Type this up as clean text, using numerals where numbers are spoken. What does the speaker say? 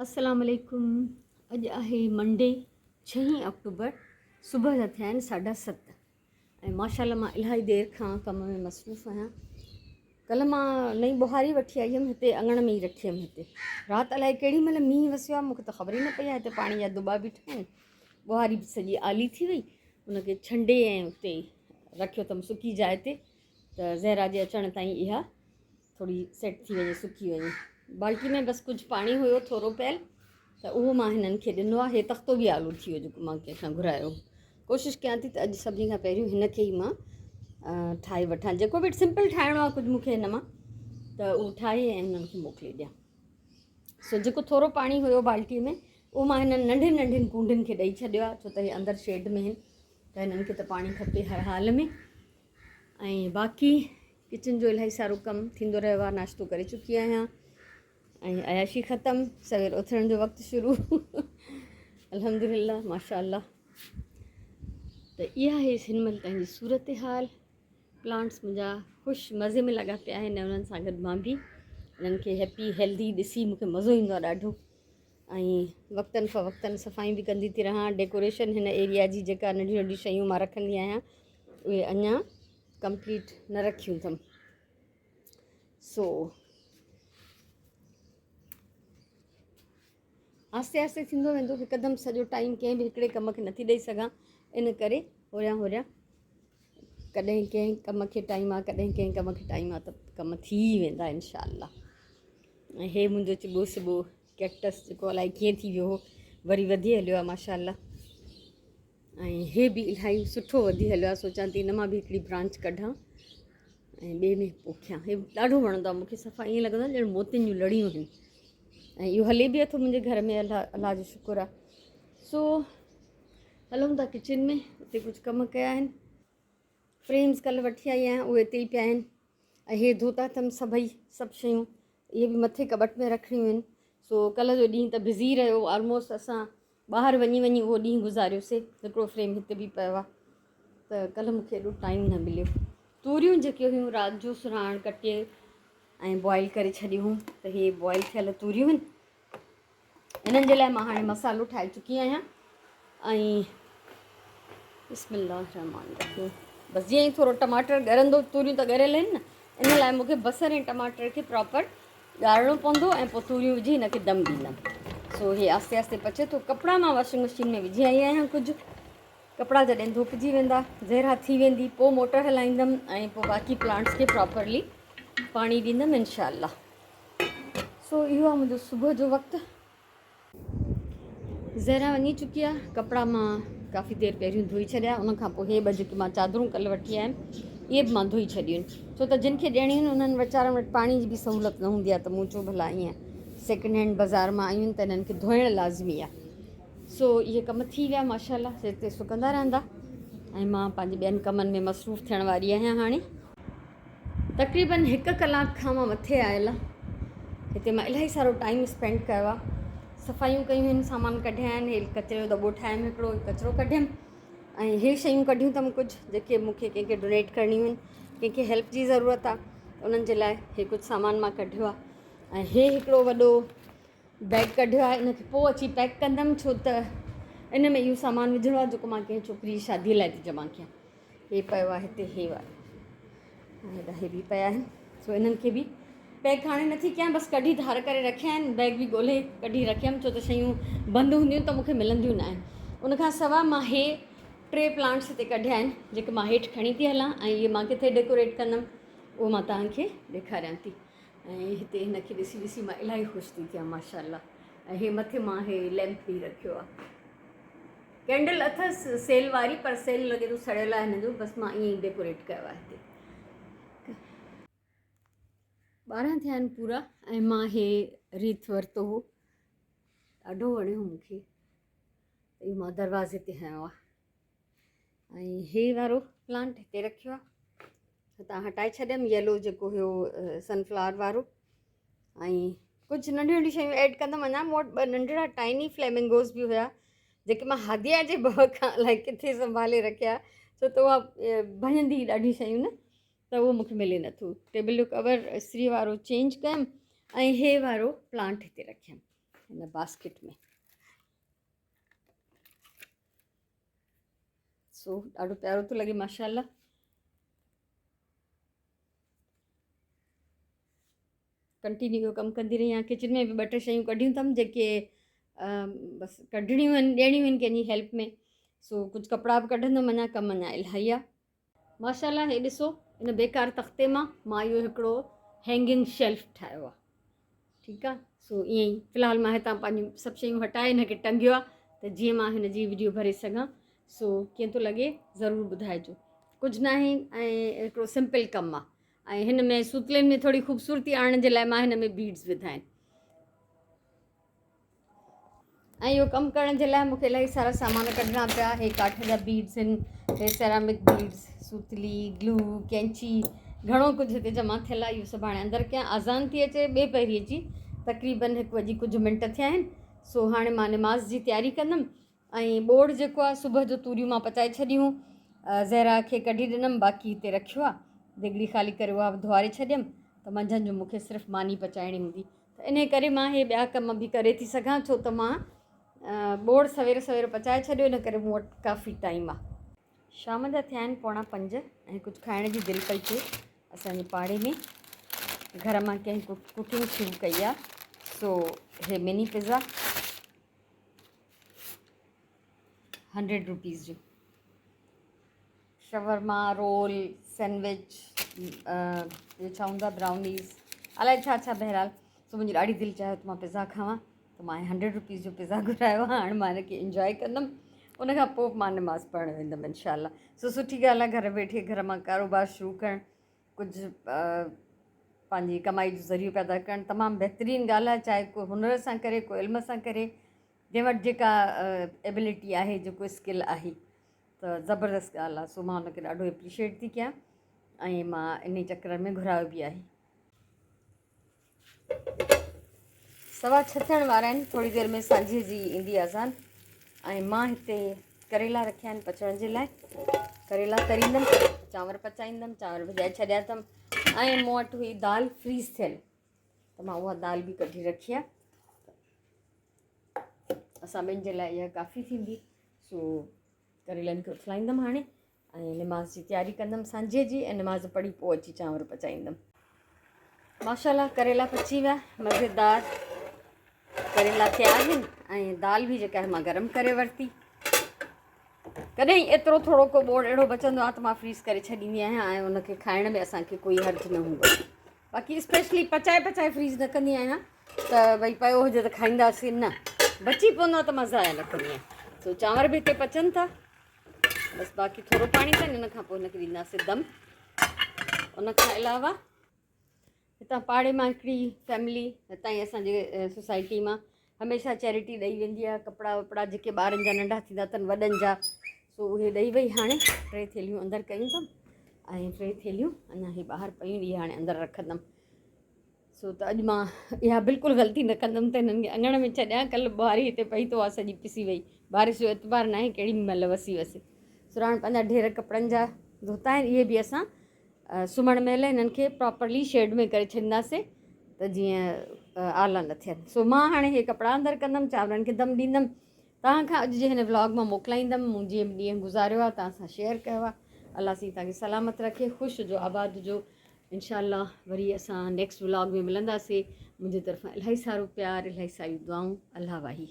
السلام عليڪم اڄ آهي منڊي ڇهين آڪٽوبر صبح جا ٿيا آهن ساڍا ست ۽ ماشاء الله مان الاهي دير کان ڪم ۾ مصروف آهيان ڪلهه مان نئين ٻهاري وٺي آئي هيم هتي اڱڻ ۾ ئي رکي هيم هتي رات الائي ڪهڙي مهل مينهن وسيو آهي مونکي ته خبر ئي نه پئي آهي هتي پاڻي جا دٻا بيٺا آهن ٻهاري به سڄي آلي ٿي وئي ان کي ڇنڊي ۽ اتي رکيو اٿم سڪي جاء تي ته زهرا جي اچڻ تائين اها ٿوري سيٽ ٿي وڃي سڪي وڃي. بالٽي ۾ بس ڪجهه پاڻي هيو ٿورو پيل ته اهو مان هنن کي ڏنو آهي. هي تختو به آلو ٿي ويو جيڪو مان ڪنهن کان گهرايو هو. ڪوشش ڪيان ٿي ته اڄ سڀني کان پهريون هن کي ئي مان ٺاهي وٺان جيڪو به سمپل ٺاهڻو آهي ڪجهه مون کي هن مان ته اهو ٺاهي ۽ هنن کي موڪلي ڏيان. سو جيڪو ٿورو پاڻي هيو بالٽي ۾ اهو مان هنن ننڍين ننڍين ڪونڊين کي ڏئي ڇڏيو آهي ڇو ته هي اندر شيڊ ۾ آهن ته هنن کي ته پاڻي کپي هر حال ۾. ۽ باقي ڪچن جو الاهي سارو ڪم ٿيندو رهيو آهي ناشتو ڪري چڪي آهيان ۽ عياشي ختم سوير اٿڻ جو وقت شروع الحمد لله ماشاء الله ته اها آهي هن مهل تائين جي صورت حال پلانٽس منهنجا خوش مزي ۾ لڳا پيا آهن انهن سان گڏ مان به انهن کي هيپي هيلدي ڏسي مونکي مزو ايندو آهي ڏاڍو ۽ وقتن فوقتن صفايون به ڪندي ٿي رهان ڊيڪوريشن هن ايريا جي جيڪا ننڍيون ننڍيون شيون مان رکندي آهيان اهي اڃا ڪمپليٽ نه رکيون اٿم سو آهستي آهستي ٿيندو ويندو هڪدم سڄو ٽائيم ڪنهن به هڪڙي ڪم کي نٿي ڏئي سگهان ان ڪري هوريان هوريان ڪڏهن ڪنهن ڪم کي ٽائيم آ ڪڏهن ڪنهن ڪم کي ٽائيم آ ته ڪم ٿي ويندا انشاء الله ۽ هي منهنجو چٻو سٻو ڪيڪٽس جيڪو الائي ڪيئن ٿي ويو هو وري وڌي هليو آهي ماشاء الله ۽ هي به الاهي سٺو وڌي هليو آهي سوچان ٿي هن مان به هڪڙي برانچ ڪڍان ۽ ٻئي ۾ پوکيان هي ڏاڍو وڻندو آهي مونکي صفا ائين لڳندو آهي ڄڻ موتين جون لڙيون آهن ۽ اهو هلي به اٿو منهنجي گهر ۾ الله الله جو شڪر آهي سو هلون ٿا ڪچن ۾ اتي ڪجهه ڪم ڪيا آهن فريمز ڪلهه وٺي آئي آهيان اهي اتي ئي پيا آهن ۽ هي ڌوتا اٿم سڀئي سڀ شيون اهي به مٿي ڪٻٽ ۾ رکڻيون آهن سو ڪلهه جو ڏينهن ته بزي رهيو آلموسٽ اسان ٻاهر وڃي وڃي اهو ڏينهن گذاريوسي هڪڙو فريم هتي به پيو آهي ته ڪلهه مونکي ايڏو ٽائيم نه مليو توريون جيڪي هيون رات جو سراڻ ڪٽي ۽ بوائل ڪري ڇڏيون هيون ته هي بوائل ٿيل توريون آهن انهن جي لاء مان هاڻي مصالحو ٺاهي چڪي آهيان ۽ بسم الله الرحمن الرحيم بس جيئن ئي ٿورو ٽماٽر ڳرندو توريون ته ڳريل آهن نه ان لاء مونکي بصر ۽ ٽماٽر کي پراپر ڳارڻو پوندو ۽ پوء توريون وجهي هن کي دم ڏيندم سو هي آهستي آهستي پچي ٿو ڪپڙا مان واشنگ مشين ۾ وجهي آئي آهيان ڪجهه ڪپڙا جڏهن ڌوپجي ويندا زهرا ٿي ويندي پوء موٽر هلائيندم ۽ پوء باقي پلانٽس کي پراپرلي پاڻي ڏيندم انشاء الله سو اهو آهي منهنجو صبح جو وقت. زهرا وڃي چڪي آهي ڪپڙا مان ڪافي دير پهريون ڌوئي ڇڏيا ان کان پوء هي ٻه جيڪي مان چادرون ڪلهه وٺي آيم اهي به مان ڌوئي ڇڏيون ڇو ته جن کي ڏيڻيون آهن انهن ويچارن وٽ پاڻي جي به سهولت نه هوندي آهي ته مون چيو ڀلا ائين سيڪنڊ هينڊ بازار مان آيون ته انهن کي ڌوئڻ لازمي آهي سو اهي ڪم ٿي ويا ماشاء الله هتي سڪندا رهندا ۽ مان پنهنجي ٻين ڪمن ۾ مصروف ٿيڻ واري آهيان هاڻي تقريبن هڪ ڪلاڪ کان مان مٿي آيل آهيان هتي مان الاهي سارو ٽائيم اسپينڊ ڪيو آهي صفايون ڪيون آهن سامان ڪڍيا آهن هي ڪچري جو دٻو ٺاهيم هڪڙو ڪچرو ڪڍيم ۽ هي شيون ڪڍيون اٿم ڪجهه جيڪي مون کي ڪنهن کي ڊونيٽ ڪرڻيون آهن ڪنهن کي هيلپ جي ضرورت آهي انهن جي لاء هي ڪجهه سامان مان ڪڍيو آهي ۽ هي هڪڙو وڏو بيگ ڪڍيو آهي ان کي پوء اچي پيڪ ڪندم ڇو ته ان ۾ اهو سامان وجهڻو آهي جيڪو مان ڪنهن ڇوڪري جي شادي لاء ٿي جمع ڪيان هي پيو آهي هتي هي وارو هيڏا هي به پيا آهن سو انهن کي به پيڪ هاڻي نٿي ڪيان بس ڪڍي ڌار ڪري رکيا آهن بيگ به ڳولهي ڪڍي رکيم ڇو ته شيون بند هونديون ته مونکي ملنديون نه آهن ان کان سوا مان هي ٽي پلانٽس هتي ڪڍيا آهن جيڪي مان هيٺ کڻي ٿي هلان ۽ اهي مان ڪٿي ڊيڪوريٽ ڪندم اهو مان توهان کي ڏيکاريان ٿي ۽ هتي هن کي ڏسي ڏسي مان الاهي خوش ٿي ٿيان ماشاء الله ۽ هي مٿي مان هي ليمپ به رکيو آهي ڪينڊل اٿس سيل واري پر سيل لڳي ٿو سڙيل آهي هن جو بس مان ائين ئي ڊيڪوريٽ ڪيو آهي هتي 12 ٿيا آهن پورا ۽ مان هي ريت ورتو هو ڏاڍو وڻيو مون کي اهو مان دروازي تي هنيو آهي ۽ هي وارو پلانٽ هتي رکيو آهي هتان هٽائي ڇڏيم يلو جيڪو هيو سن فلاور وارو ۽ ڪجهه ننڍيون ننڍيون شيون ايڊ ڪندم اڃا مون وٽ ٻه ننڍڙا ٽائني فليمنگوز به هيا جيڪي مان هاديا جي ڀؤ کان الائي ڪٿي سنڀالي رکيا ڇو ته اها ڀڃندي هئي ڏاڍيون شيون نه ته اهو مونکي ملي نٿو ٽيبل جو ڪور استري وارو چينج ڪيم ۽ هي وارو پلانٽ هتي رکيم. هن باسڪيٽ ۾. سو ڏاڍو پيارو ٿو لڳي ماشاءالله. ڪنٽينيو اهو ڪم ڪندي رهي آهيان. ڪچن ۾ به ٻه ٽي شيون ڪڍيون اٿم جيڪي بس ڪڍڻيون آهن، ڏيڻيون آهن ڪنهن جي هيلپ ۾. سو ڪجهه ڪپڙا به ڪڍندم، اڃا ڪم اڃا الاهي آهي. ماشاءالله هي ڏسو ان بيڪار تختي مان مان اهو هڪڙو هينگنگ شيلف ٺاهيو آهي. ٺيڪ آهي، سو ائين ئي في الحال مان هتان پنهنجون سڀ شيون هٽائي هن کي ٽنگيو آهي ته جيئن مان هن جي وڊيو ڀري سگهان. سو ڪيئن ٿو لڳي ضرور ٻڌائجو. ڪجهه ناهي ۽ هڪڙو سمپل ڪم آهي. ۽ هن ۾ سوتلين ۾ ٿوري خوبصورتي آڻڻ جي لاء مان هن ۾ بيڊز وڌا آهن. ۽ اهو ڪم ڪرڻ جي لاء مونکي الاهي سارا سامان ڪڍڻا پيا. هي ڪاٺ جا بيڊز آهن، هي سيرامڪ بيڊز، سوتلي، گلو، ڪينچي، گهڻو ڪجهه هتي جمع ٿيل آهي. اهو سڀ هاڻي اندر ڪيان. آذان ٿي اچي ٻئي پهريء جي، تقريبن هڪ وڄي ڪجهه منٽ ٿيا آهن. سو هاڻي مان نماز جي تياري ڪندم. ۽ ٻوڙ جيڪو آهي صبح جو توريون مان پچائي ڇڏيون هيون، زهرا کي ڪڍي ڏنم، باقي هتي رکيو آهي. ديڳڙي خالي ڪري اها به ڌوئاري ڇڏيم ته منجهند جو مون کي صرف ماني پچائڻي هوندي. ته انهي ڪري مان هي ٻيا ڪم به ڪري ٿي سگهان ڇو ته مان ٻوڙ سوير سوير پچائي ڇڏيو، ان ڪري مون وٽ ڪافي ٽائيم آهي. شام جا ٿيا آهن 4:45 ۽ ڪجهه کائڻ جي دل پئي ٿئي. اسان جي پاڙي ۾ گهر مان ڪنهن ڪوڪنگ شروع ڪئي آهي. سو هي مني پزا 100 روپيز جو، شورما، رول، سينڊوچ، ٻيو ڇا هوندو آهي، برائونيز، الائي ڇا ڇا. بهرحال سو منهنجي ڏاڍي دل چاهيو ته مان پزا کاوان، ته مان 100 روپيز جو پزا گهرايو آهي. هاڻي مان هن کي انجوائي ڪندم، ان کان پوء مان نماز پڙهڻ ويندم انشاء الله. سو سٺي ڳالهه آهي گهر ويٺي گهر مان ڪاروبار شروع ڪرڻ، ڪجهه پنهنجي ڪمائي جو ذريعو پيدا ڪرڻ تمام بهترين ڳالهه آهي. چاهي ڪو هنر سان ڪري، ڪو علم سان ڪري، جنهن وٽ جيڪا ايبلٽي آهي، جيڪو اسڪل آهي، ته زبردست ڳالهه آهي. سو مان ان کي ڏاڍو اپريشيٽ ٿي ڪيان ۽ مان ان چڪر ۾ گهرايو به آهي. 6:15 ٿيڻ وارا آهن، ٿوري دير ۾ سانجهيء جي ايندي اذان. ۽ مان هتي ڪريلا رکيا آهن پچڻ جي لاء. ڪريلا تريندم، چانور پچائيندم. چانور ڀڄائي ڇڏيا اٿم. ۽ مون وٽ هئي دال فريز ٿيل، ته مان اها دال به ڪڍي رکي آهي. اسان ٻن جي لاء اها ڪافي ٿيندي. سو ڪريلن کي اٿلائيندم هاڻي ۽ نماز جي تياري ڪندم سانجهيء جي، ۽ نماز پڙهي پوء اچي چانور پچائيندم. ماشاءالله ڪريلا پچي ويا، مزيدار ڪريلا ٿيا آهن. ۽ دال به جيڪا مان گرم ڪري ورتي. ڪڏهن ايترو ٿورو ڪو ٻوڙ اهڙو بچندو آهي ته مان فريز ڪري ڇڏيندي آهيان ۽ ان کي کائڻ ۾ اسان کي ڪوئي حرج نه هوندو آهي. باقي اسپيشلي پچائي پچائي فريز نه ڪندي آهيان ته ڀئي پيو هجي ته کائينداسين، نه بچي پوندو آهي ته مان ضايع نه ڪندي آهيان. سو چانور به هتي پچن ٿا، بس باقي ٿورو پاڻي اٿن، ان کان پوء هن کي ڏينداسين دم. ان کان علاوه هتان پاڙي مان هڪڙي فيملي، هتان ئي اسان جي سوسائٽي مان هميشه چيرٽي ڏئي ويندي آهي، ڪپڙا وپڙا جيڪي ٻارن جا ننڍا ٿيندا اٿن، وڏن جا، سو اهي ڏئي وئي. هاڻي 3 ٿيلهيون اندر ڪيون اٿم ۽ 3 ٿيلهيون اڃا هي ٻاهر پيون، اهي هاڻي اندر رکندم. سو ته اڄ مان اها بلڪل غلطي نه ڪندم ته هنن کي اڱڻ ۾ ڇڏيان. ڪلهه ٻهاري هتي پئي ته اها سڄي پسي وئي. بارش جو اعتبار ناهي ڪهڙي مهل وسي وسي. سراڻ پنهنجا ڍير ڪپڙن جا ڌوتا آهن، اهي به اسان سمهڻ مهل هنن کي پراپرلي شيڊ ۾ ڪري ڇڏينداسين ته جيئن آلا نه ٿين. سو مان هاڻي هي ڪپڙا اندر ڪندم، چانورن کي دم ڏيندم. توهان کان اڄ جي هن ولاگ مان موڪلائيندم. مون جيئن به ڏينهن گذاريو آهي توهان سان شيئر ڪيو آهي. الله سائين توهان کي سلامت رکي، خوش هجو، آباد هجو. انشاء الله وري اسان نيڪسٽ ولاگ ۾ ملنداسي. منهنجي طرفان الاهي سارو پيار، الاهي ساريون دعائون. الله واهي.